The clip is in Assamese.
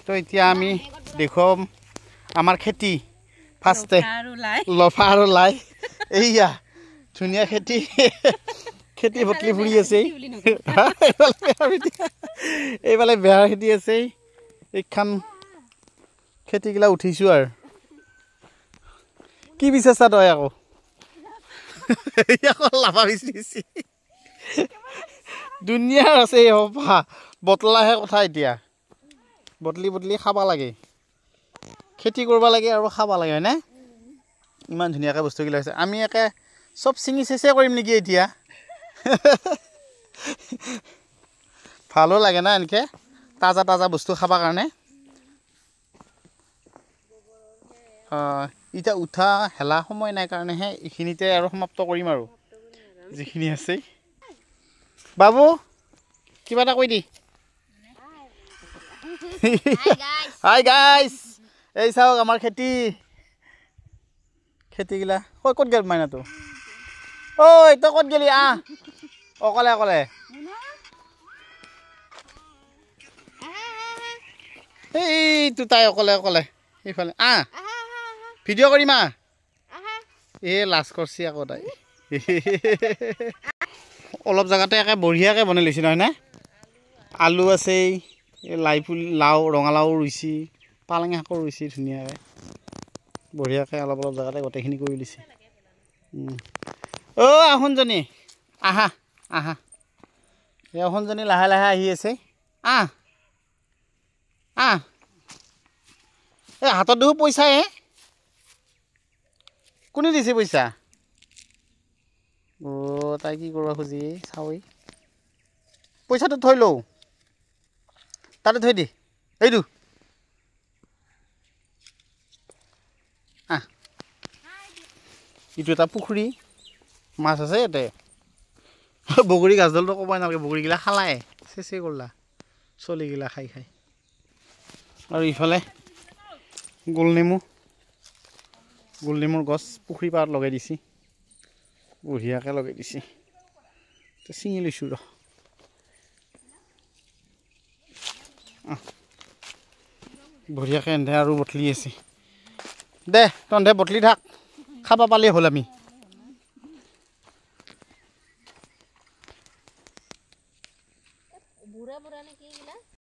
তো এতিয়া আমি দেখুৱাম আমাৰ খেতি। ফাৰ্ষ্টে লফা আৰু লাই। এইয়া ধুনীয়া খেতি, খেতি বটলি ফুৰি আছে। এইফালে বেহাৰ খেতি আছে। এইখন খেতিগিলা উঠিছোঁ আৰু। কি বিচাৰছা তই আকৌ? লাফা বিচাৰিছি। ধুনীয়া আছে এই সোপা, বটলাহে কথা। এতিয়া বটলি বটলি খাব লাগে, খেতি কৰিব লাগে আৰু খাব লাগে, হয়নে? ইমান ধুনীয়াকৈ বস্তুগিলা হৈছে। আমি একে চব ছিঙি চেচে কৰিম নেকি এতিয়া? ভালো লাগে না এনেকৈ তাজা তাজা বস্তু খাবৰ কাৰণে। এতিয়া উঠা হেলা সময় নাই কাৰণেহে এইখিনিতে আৰু সমাপ্ত কৰিম আৰু যিখিনি আছে। বাবু কিবা এটা কৈ দি। হাই গাইছ, এই চাওক আমাৰ খেতি, খেতিগিলা। ঐ ক'ত গ'ল মাইনাটো? ঐ তই ক'ত গেলি? আহ অকলে অকলে। এইটো তাই অকলে অকলে সেইফালে। আহ ভিডিঅ' কৰিম। আহ এই লাজ কৰছি আকৌ তাই। অলপ জেগাতে একে বঢ়িয়াকৈ বনাই লৈছে নহয়নে? আলু আছে, এই লাই পুলি, লাও, ৰঙালাও ৰুইছি, পালেং শাকো ৰুইছি ধুনীয়াকৈ বঢ়িয়াকৈ। অলপ অলপ জেগাতে গোটেইখিনি কৰি দিছে। অ' আহোনজনী আহা আহা। এই আহোনজনী লাহে লাহে আহি আছে। আহ আহ। এই হাতত দেখোন পইচাই। কোনে দিছে পইচা? অ' তাই কি কৰিব খুজি চাওঁ। পইচাটো থৈ লওঁ, তাতে থৈ দি। এইটো আহ, এইটো এটা পুখুৰী, মাছ আছে ইয়াতে। বগৰী গাছডালটো ক'বই নালাগে, বগৰীগিলা খালাই চেচে কৰলা চলিগিলা খাই খাই। আৰু ইফালে গোল নেমু, গোল নেমুৰ গছ পুখুৰী পাৰত লগাই দিছে, বঢ়িয়াকৈ লগাই দিছে। ছিঙি লৈছোঁ ৰ। বঢ়িয়াকৈ এন্ধে আৰু বটলি আছে। দে তন্ধে বটলি থাক, খাব পালেই হ'ল আমি।